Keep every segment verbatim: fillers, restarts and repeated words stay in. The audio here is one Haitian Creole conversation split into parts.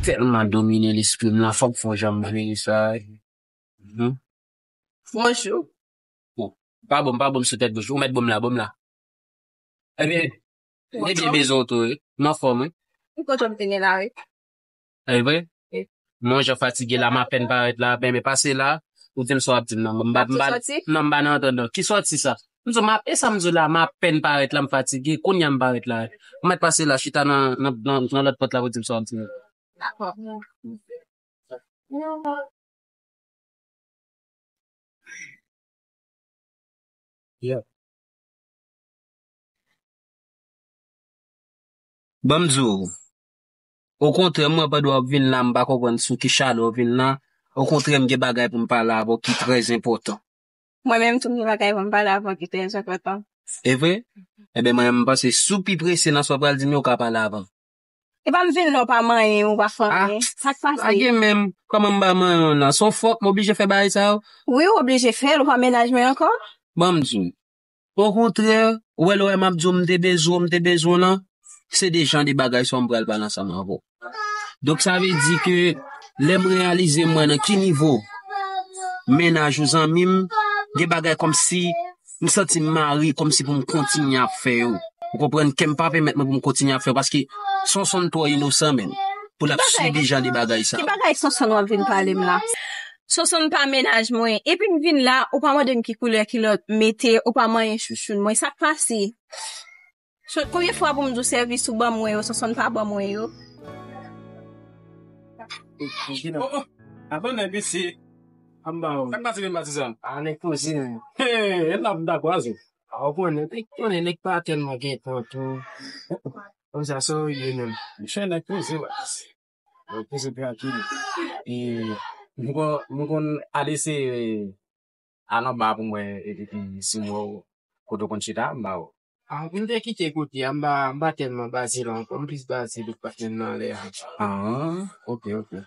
tèlman domine lespri m lan, fòk fò jan m jere sa. Mhm. Bonjou. Bon, pa bon, pa bon sou tèt bouch. Ou mèt bon m la, bon m la. Ebyen, ebyen, bezwen w tou, wi. M anfòm, wi. Ou kontan m tene la, wi. E vre? Wi. Mwen, jan fatige la, m apèn parèt la, men, men pase la, ou di m sa w ap di m nan. M ba, m ba, non, m ba nan antandan. Ki sòti sa? M di w, m ap, e sa m di w la, m apèn parèt la, m fatige, kounye a m parèt la. Ou mèt pase la, chita nan, nan, nan, nan lòt pòt la pou di m sa w ap di m. Dakò. Yeah. Ban m di w, okontrè, mwen pandan w ap vin la, m pa konprann sou ki chalè w vin la. Okontrè, m gen bagay pou m pale avè w ki trè enpòtan. Mwen menm tou, m gen bagay pou m pale avè w ki trè enpòtan. E vre? Ebyen, mwen menm, m panse si w pi prese nan sa w pral di m yo, w ka pale avan. E pa m vin la, w pa manyen, w pa fè anyen. Sa k pase? Pa gen menm. Kòman m pa manyen w la? Se yon fòk m oblije fè bagay sa yo? Wi, w oblije fè l, ou pa mennaj mwen ankò? Ban m di w. Okontrè, ou wè lè w wè m ap di w m te bezwen w, m te bezwen w lan, se de jan de bagay sa yo m pral pale ansanm avè w. Donk, sa vle di ke lè m reyalize m wè nan ki nivo mennaj ou zanmi m, gen bagay kòmsi m santi m mare, kòmsi pou m kontinye ap fè yo. Ou konprann? Kè m pa pèmèt mwen pou m kontinye ap fè yo, paske Sonsonn twò inosan, menm, pou l ap sibi jan de bagay sa. Ki bagay Sonsonn w ap vin pale m la? Sonsonn pa mennaj mwen. Epi m vin la, ou pa mande m ki koulè kilòt m mete, ou pa manyen chouchoun mwen. Sa k pase? So, konbyen fwa pou m di w sèvis ou ban mwen yo, Sonsonn pa ban mwen yo? Oh, oh. Abonnè, mesye. Anba w. Sa k pase menm patizan? A, nèg poze, menm. Hey, e la m ta kwaze. A, w konnen, nèg konnen, nèg pa tèlman gen tan tou. Konsa, sa w ye menm? Monchè, nèg poze, wè. Nèg poze trankil. E, m kon, m konn al eseye al anba pou m wè, e, e, e, si m wè w kote w konn chita, m ba w. A, pou m te kite kote a, m pa, m pa tèlman baze la ankò, m plis baze lòt patnè m nan anlè a. Ah, ok, ok.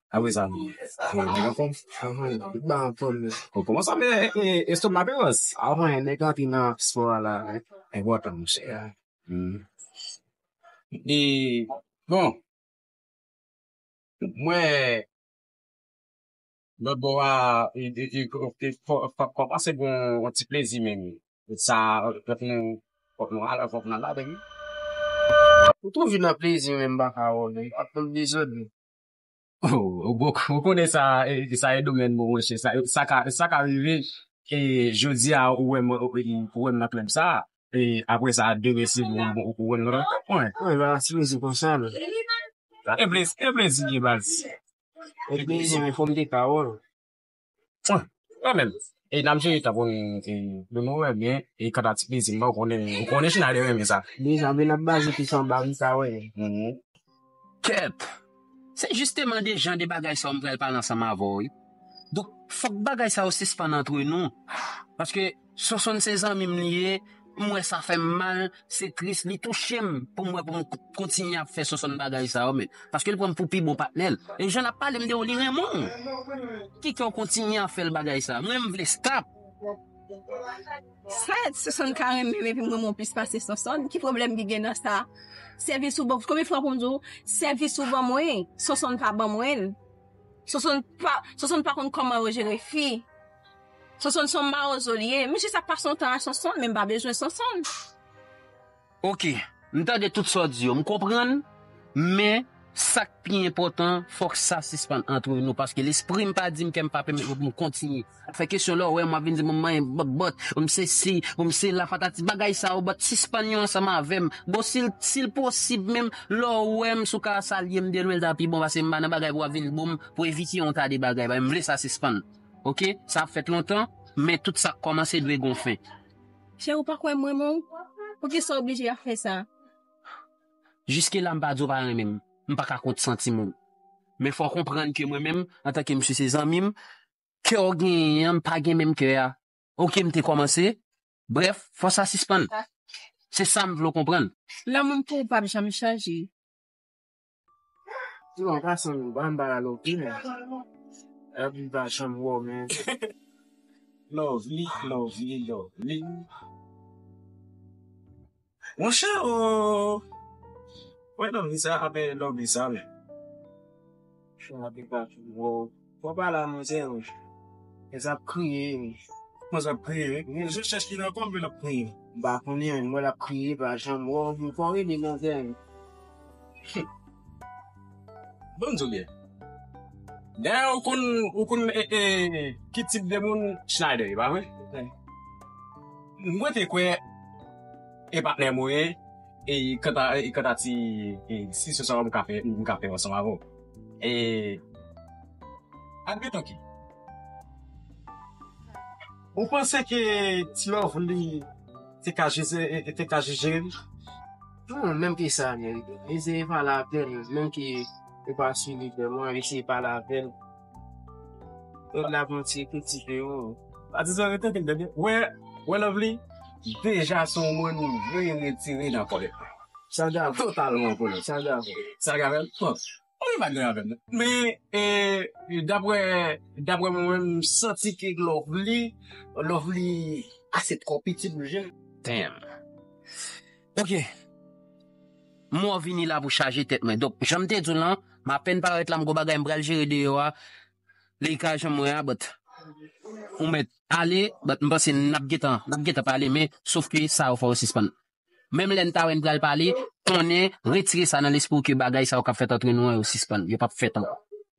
Apre sa, e, nèg anfòm? Anfòm, tout bagay anfòm, men. O, kòman sa, men, e, e, estomak pe rans? A, wen, nèg antre nan spò a la, wi. Enpòtan, monchè. Yeah. Hmm. E, bon, mwen, lòt bò a, e, e, e, e, kò-, kò-, kò-, kòmanse gen yon ti plezi menm. Sa, fòk nou, fòk nou al, fòk nou al ladan, wi. Ou twouve nan plezi menm, m pa ka wè w, wi. Ap nan dezòd, wi. Oh, ou bon, ou konnen sa, e, sa e domèn mwen, monchè. Sa, sa ka, sa ka rive, e, jodi a, ou wè m, ou, ou wè m nan klèb sa, e, apre sa, demen, si ou, ou, ou wè m nan, wi. Wi, ba, si plezi konsa, men. E plezi, e plezi, baz. E plezi, men fò m te ka wè w. Wi, kanmenm. E n ap jere tan pou n, e, pou nou wè byen, e kanta ti plezi, m pa konnen, ou konnen Schneider renmen sa. Deja, men n ap baze plis anba, m ka wè. Mhm. Kèt! Se jisteman de jan de bagay sa yo m pral pale ansanm avè w, wi. Donk, fòk bagay sa yo sispann antre nou. Paske Sonsonn se zanmi m li ye, m wè sa fè m mal, se tris, li touche m pou m wè pou m k-, kontinye ap fè Sonsonn bagay sa yo, men. Paske l pran m pou pi bon patnè l. E jan n ap pale m de w, li renmen w. Ki kè w kontinye ap fè l bagay sa? Mwen, m vle stop. Sa Sonsonn ka renmen m epi m renmen w plis pase Sonsonn? Ki pwoblèm ki gen nan sa? Sèvis ou ban, konbyen fwa pou m di w, sèvis ou ban mwen, Sonsonn pa ban mwen l. Sonsonn pa, Sonsonn pa konn kòman yo jere fi. Sonsonn se yon mawozo li ye. Misye sa pase yon tan a Sonsonn, men m pa bezwen Sonsonn. Ok, m tande tout sa w di yo, m konprann, men sa k pi enpòtan, fòk sa sispann antre nou, paske lespri m pa di m, kè m pa pèmèt mwen pou m kontinye ap fè kesyon lè w wè m ap vin di m, m manyen bòt, bòt, m sesi, m sela, patati, bagay sa yo, bòt, sispann yo ansanm avè m. Bon, si l, si l posib menm, lè w wè m sou ka salye m de lwen, l ta pi bon, paske m pa nan bagay pou w ap vin bon m, pou evite yon ta de bagay, paske m vle sa sispann. Ok? Sa ap fèt lontan, men tout sa k kòmanse dwe gon fen. Cheri, ou pa kwè m renmen w? Poukisa w oblije ap fè sa? Jiske la, m pa di w pa renmen m. M pa ka kont santiman w. Men fò w konprann ke mwen menm, antanke misye se zanmi m, kè w genyen an, m pa gen menm kè a. Ok, m te kòmanse. Brèf, fò sa sispann. Se sa m vle w konprann. Lanmou m pou ou p ap janm chanje. Di w an pasan, m pa, m pa rale w pi, men. Epi m pa janm wè w, men. Lovely, lovely, lovely. Monchè, o. Wè, lovely sa, apre lovely sa, men. Fò pa la, manzè, wi. E sa ap kriye, wi. Manzè ap kriye, wi. Wi. Se chèch ki nan kò m, men l ap kriye. M pa konnen, m wè l ap kriye, pa janm wè w, m fò rele manzè, wi. Bon, m di w byen. Dayè, ou konn, ou konn, e, e, ki tip de moun Schneider ye, pa vre? Wi. M rete kwè e patnè mwen ye, e kanta, e kanta ti, e, si se sa m ka fè, m ka fè ansanm avè w. E, admeton ke, ou panse ke Ti Lovely te ka jije, te ka jije jere m? Non, menm ke sa, men, eseye pale avè l, menm ke ou pa swiv li vrèman, eseye pale avè l. Ou la pou ti kritike yo. Pa di sa, rete tann, tande. Wè, wè, Lovely, deja se yon moun vre retire nan kòlè. Sa gave. Totalman kòlè. Sa gave. Sa gave. Bon. Ou pa gen avè m. Men, e, daprè, daprè mwen menm, m santi ke Lovely, Lovely ase twò piti pou jere. Damn. Ok. Mò vini la pou chaje tèt mwen. Donk, jan m te di w lan, m apèn parèt la, m gon bagay m pral jere deyò a. Li ka janm wè a, but ou mèt ale, but m panse n ap gentan, n ap gentan pale, men sof ke sa yo fò yo sispann. Menm lè n ta wè n pral pale, konnen, retire sa nan lespri w ke bagay sa yo k ap fèt antre nou an, yo sispann, yo p ap fèt ankò.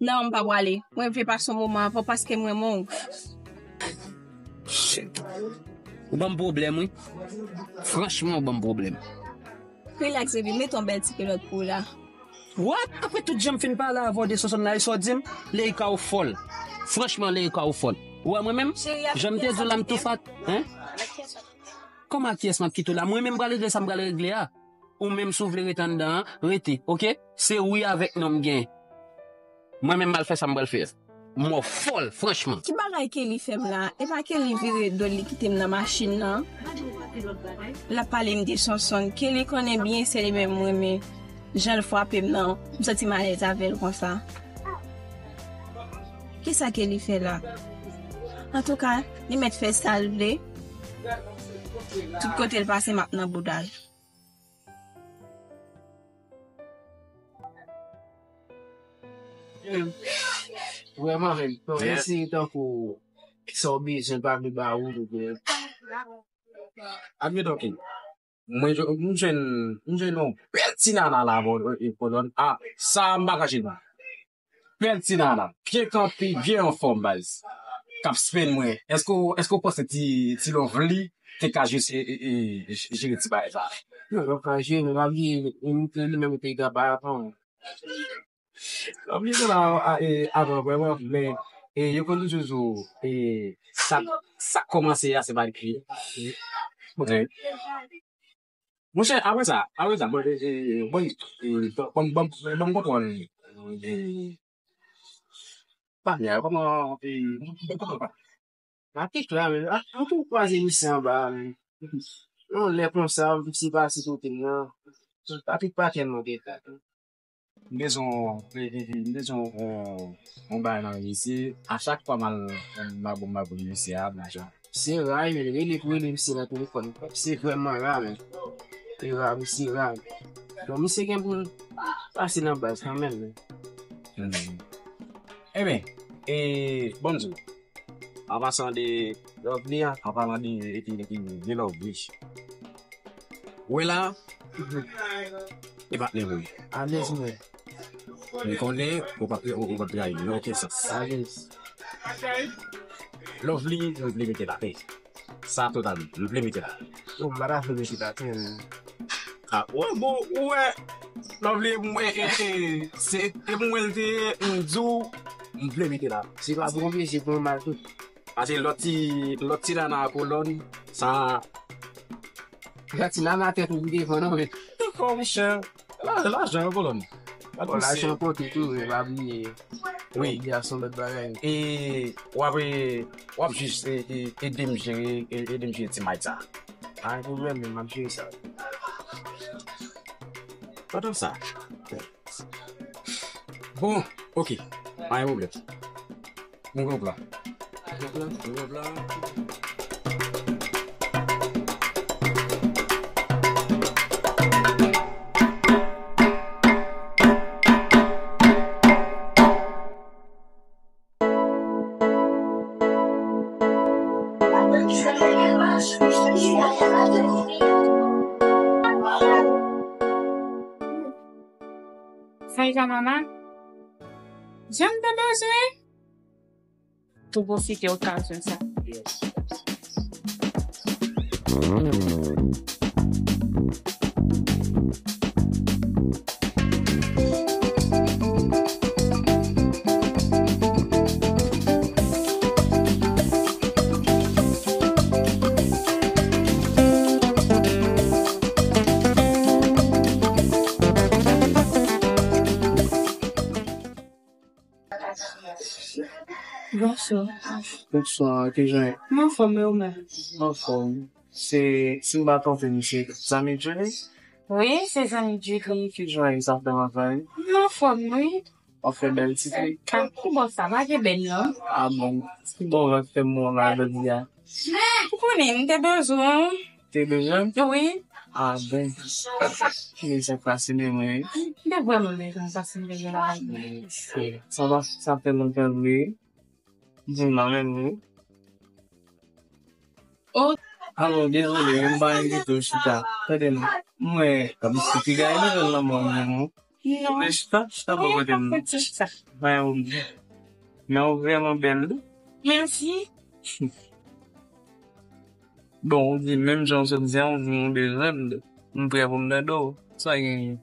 Non, m pa prale. Mwen vle pase yon moman avè w paske m renmen w. Shit. Ou ban m pwoblèm, wi. Franchman, ou ban m pwoblèm. Relax, baby. Met yon bèl ti kilòt pou w la. What? Apre tout jan m fin pale avè w de Sonsonn la, e sa w di m? Leika, ou fòl. Franchman, Leika, ou fòl. Ou wè mwen menm? Jan m te di w la, m tou fat. Hein? Kòman ak kiyès m ap kite w la? Mwen menm m pral regle sa m pral regle a. Ou menm si w vle rete anndan an, rete, oke? Se wi avèk non m gen. Mwen menm m al fè sa m pral fè. Mò fòl, franchman. Ki bagay Kelly fè m la? E pa Kelly vire do l, li kite m nan machin nan? L ap pale m de Sonsonn. Kelly konnen byen se li menm m renmen. Jan l frape m nan, m santi m alèz avè l konsa. Kisa Kelly fè la? Antouka, li mèt fè sa l vle. Tout kote l pase, m ap nan bouda l. Vrèman, men, mèsi tankou sa w bezwen pa vle ba ou, oubyen. Admeton ke mwen, jwe- m jwenn, m jwenn yon bèl ti nana la, bon, e, e, kolòn. A, sa m pa kache non. Bèl ti nana, byen kanpe, byen anfòm, baz. K ap spenn mwen. Èske w, èske w panse ti, ti Lovely te ka jis, e, e, e, jere ti bagay sa? Non, yo ka jere, men pa bliye, li menm te gaba avan. Anpil moun a, a, e, avan vrèman, men, e, yo konn toujou di w, e, sa, sa kòmanse a, se pa li ki. Monchè, apre sa, apre sa, bon, e, e, e, bon, e, bon, bon, bon, bon, kontwòl, e, panyè, kòman, e, bon, bon, bon, Atis la, men, a, an tou kwaze misye anba, men. Yon lè konsa, misye pase kote m nan. Atis pa tèlman gen kat. M bezwen, m bezwen yon, yon bagay nan misye. A chak fwa m al, m al bon, m al bon misye a, m jan. Se ra, men, rele pou rele misye nan telefòn. Se vrèman ra, men. Se ra, misye ra. Bon, misye gen pou l pase nan baz kanmenm, men. Ebyen, e, bon, m di w. An pasan de Lovely a, an palan de, de, de, de Lovely. Wè la, e patnè mwen. Alèz mwen. M konnen ou pa, ou, ou pa trayi m nan okenn sans. Alèz. Lovely, m vle mete l atè. Sa totalman. M vle mete l atè. Ou pa ta vle mete l atè, men. A, wè, bon, ou wè, Lovely, mwen, e, e, se, e mwen l te ye, m di w, m vle mete l atè. Se pa pou yon plezi, pou yon mal tou. Pase lòt ti, lòt ti nana a kolòn, sa. Lòt ti nana tèt ou ki devan non, men. Dakò, monchè. La, lajan yo kolòn. Bon, lajan pote tou, men pa bliye. Wi. Oubyen se yon lòt bagay. E w ap, e, w ap jis, e, e, ede m jere, e, ede m jere ti Mike sa. Pa gen pwoblèm, men m ap jere sa. Pandan sa. Bon, oke. Pa gen pwoblèm. Mwen gen yon plan. Mwen gen yon plan. Deja, manman, jan m te bezwen. Tou pwofite okazyon sa. Bonswa. Bonswa, kijan? M anfòm, e ou menm? M anfòm. Se, si m pa twonpe m, se zanmi Julie? Wi, se zanmi Julie. Kijan egzakteman, zanmi? M anfòm, wi. W ap fè bèl ti fi. Ka, ki bò sa? Pa gen bèl, non? A bon? Ki bò w ap fè m la jodi a? Ou konnen, m te bezwen w. Te bezwen m? Wi. A bon. Ki sa k pase menm, wi? M te vrèman bezwen w, pase m bezwen la. Sa va, sa fè lontan, wi. Di m la menm, wi. Oh. Alò, dezole, men m pa envite w chita. Tande m, mwen, piga e leve l nan mò mwen, non. Non. Men chita, chita bò kote m. Mwen pa fè chita. Mwen, ou, men ou vrèman bèl, wi. Mèsi. Bon, ou di menm jan w sot di a, ou di m ou bezwen m, m prè pou m tande w. Sa genyen?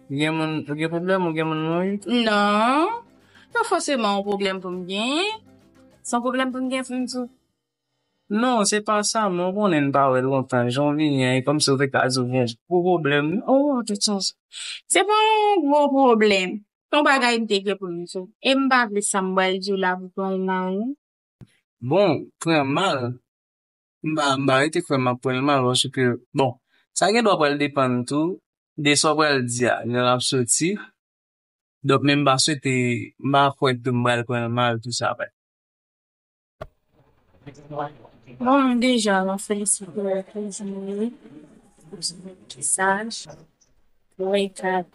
Gen moun, ou gen pwoblèm, ou gen moun mouri? Non. Pa fòseman yon pwoblèm pou m genyen. Se yon pwoblèm pou m genyen pou m di w. Non, se pa sa, men w konnen n pa wè lontan, jan w vini an, e kòmsi w te ka di w gen gwo pwoblèm. Oh, tout sans. Se pa yon gwo pwoblèm. Se yon bagay m te gen pou m di w. E m pa vle sa m pral di w la pou pran l mal, non. Bon, pran mal. M pa, m pa rete kwè m ap pran l mal, paske, bon, sa gen dwa pral depann tou de sa w pral di a, jan l ap soti. Donk, men m pa swete, m pa kwè tou m pral pran l mal, tou sa, vre. Bon, deja, mwen felisite w pou zanmi, pou zanmi ki saj, pou ekal.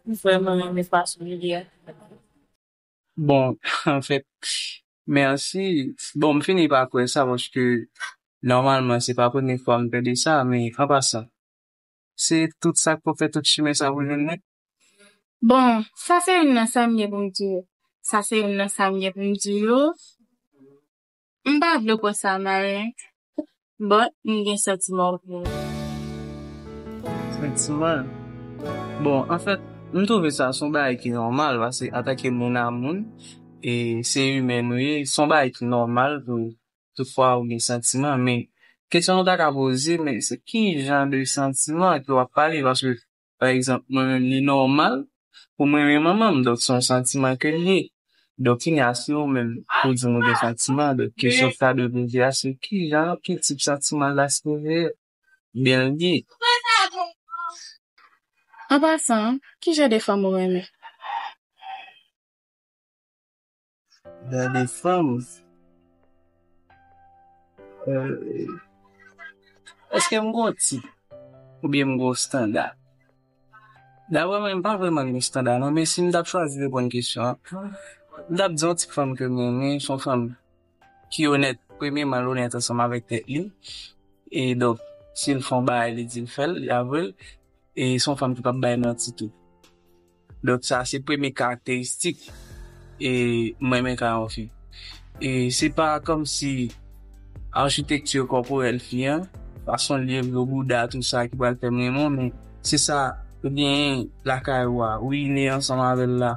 M vrèman renmen fason li ye a. Bon, anfèt, mèsi. Bon, m fini pa kwè sa, paske nòmalman, se pa premye fwa m tande sa, men an pasan, se tout sa k pou fè tout chimen sa pou jwenn li. Bon, sa se youn nan sa m gen pou m di yo. Sa se youn nan sa m gen pou m di yo. M pa vle w pran sa mal, but m gen santiman pou ou. Santiman? Bon, anfèt, m twouve sa se yon bagay ki nòmal, paske antanke moun a moun, e se imen nou ye, se yon bagay ki nòmal pou tout fwa ou gen santiman, men kesyon nou ta ka poze, men se ki jan de santiman ke w ap pale, paske pa egzanp, mwen menm, li nòmal pou mwen renmen manman m, donk se yon santiman ke l ye. Donk, kounye a, si ou menm, ou di m ou gen santiman, donk, kesyon ki ta dwe poze a, se ki jan, ki tip santiman la sipoze byen l ye? An pasan, ki jan de fanm ou renmen? Jan de fanm. Euh, èske m gon tip? Oubyen m gon estanda? Daprè mwen, m pa vrèman gen estanda, non, men si m t ap chwazi reponn kesyon an, m t ap di yon tip fanm ke m renmen, se yon fanm ki onèt, premyeman, l onèt ansanm avèk tèt li. E donk, si l fè yon bagay, li di l fè l, li avwe l. E se yon fanm ki p ap bay manti tou. Donk, sa se premye karakteristik e m renmen kay yon fi. E se pa kòmsi achitekti kòporèl fi an, fason l leve yo, bouda, tou sa ki pral fè m renmen w, men se sa, ou genyen lakay ou a, ou ine ansanm avè l la,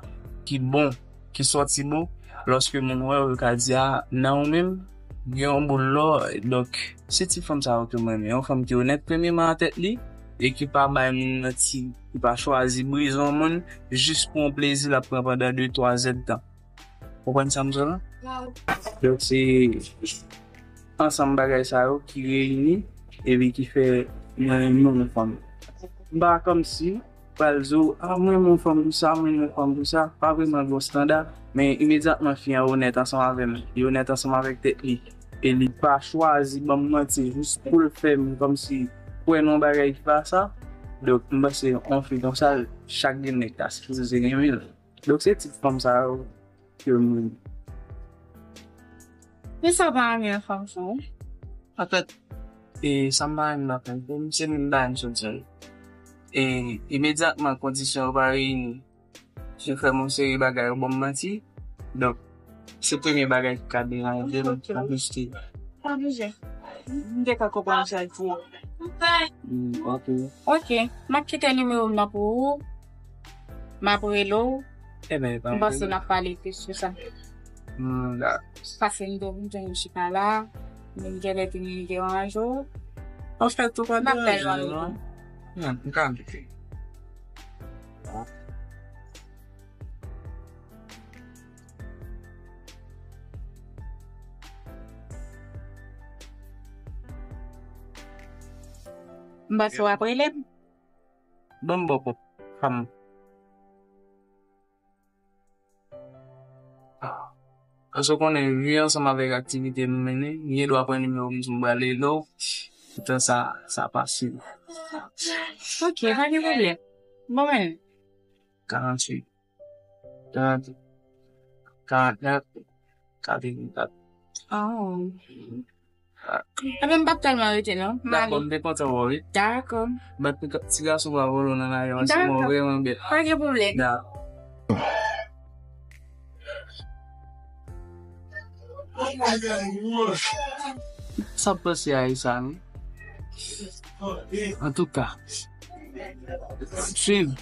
ki bon, ki sòti bon, lòske moun wè w, yo ka di, a, nan ou menm, gen yon boul lò, donk, se tip fanm sa yo ke m renmen. Yon fanm ki onèt premyeman a tèt li, e ki pa bay moun manti, ki pa chwazi brize yon moun jis pou yon plezi l ap pran pandan de, twa zèdtan. Konprann sa m di w la? Donk, se ansanm bagay sa yo ki reyini epi ki fè mwen renmen yon fanm. M pa kòmsi pral di w, a, mwen renmen yon fanm pou sa, mwen renmen yon fanm pou sa, pa vrèman gen yon estanda, men imedyatman fi an onèt ansanm avè m, li onèt ansanm avèk tèt li, e li pa chwazi ban m manti jis pou l fè m kòmsi kwè nan yon bagay ki pa sa, donk, m panse yon fi konsa, chak grenn nèg ta sipoze renmen l. Donk, se tip fanm sa yo ke m renmen. Men sa w pa renmen nan fanm sa, wi. Anfèt, e sa m pa renmen nan fanm, se menm bagay m sot di a. E imedyatman kondisyon yo pa reyini, yo fè m yon seri bagay, yo ban m manti. Donk, se premye bagay ki ka deranje m, anplis ke Pa blije. M te ka konprann sa l di w. Hmm, ok. Ok, m ap kite nimewo m nan pou ou. M ap rele w. Ebyen, pa M panse n ap pale plis sou sa. Hmm, dakò. Paske m te vin jwenn ou chita la, men m genlè te vin deranje w. Anfèt, ou pa M ap fè deranje l, non. Non, m ka kite. M panse w ap rele m. Ban m bò kòb fanm. Paske w konnen, vi ansanm avèk aktivite nou mennen, m gen dwa pran nimewo m sou m pral rele w. Poutan sa, sa pase. Ok, pa gen pwoblèm. Bon, men. Karanntuit. Trant, karantnèf, katrevenkat. Oh. Ebyen, m p ap tèlman rete, non. M ale. Dakò, m te kontan wè w, wi. Dakò. Bat ti gason pa vòlò nan lari an, se mwen vrèman bèl. Pa gen pwoblèm. Dakò. Sa w panse a Aïssa, non? Antouka, swiv.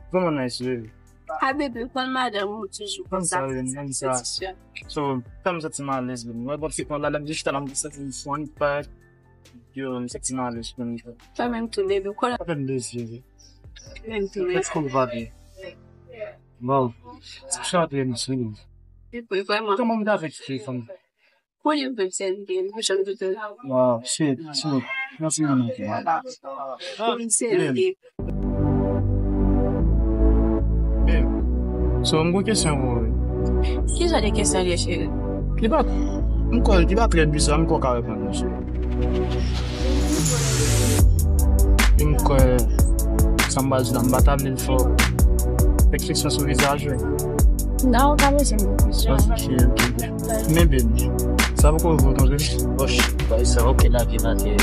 Kòman nice, baby? Ah, baby, konn madanm ou toujou konsa. Konn sa, baby, konn sa. So, fè m santi m alèz, baby. Mwen, bon, se konn la, lè m te chita la, m te santi m fon, pa, yo, m santi m alèz, baby. Fè menm tou, baby, konn. Fè m plezi, baby. Menm tou, baby. Let's go, baby. Wow. Ti chat, baby, sou. Epi, vrèman. Kòman m ta fè ti fanm? Konnen m vle sèvi, m janm doute. Wow, shit, shit. Mèsi, man. Pou m sèvi. Babe. So, m gon kesyon pou ou, wi. Ki jan de kesyon l ye, cheri? Li pa, m kwè, li pa trè bizar, m kwè w ka reponn mwen, cheri. M kwè, sa m pral di la, m pa ta vle l fè w ekspresyon sou vizaj ou. Non, ou pa bezwen m ekspresyon. Ok, ok. Men, babe, sa poko rive w tonbe? Oh, shit, boy, sa ok, lavi maten.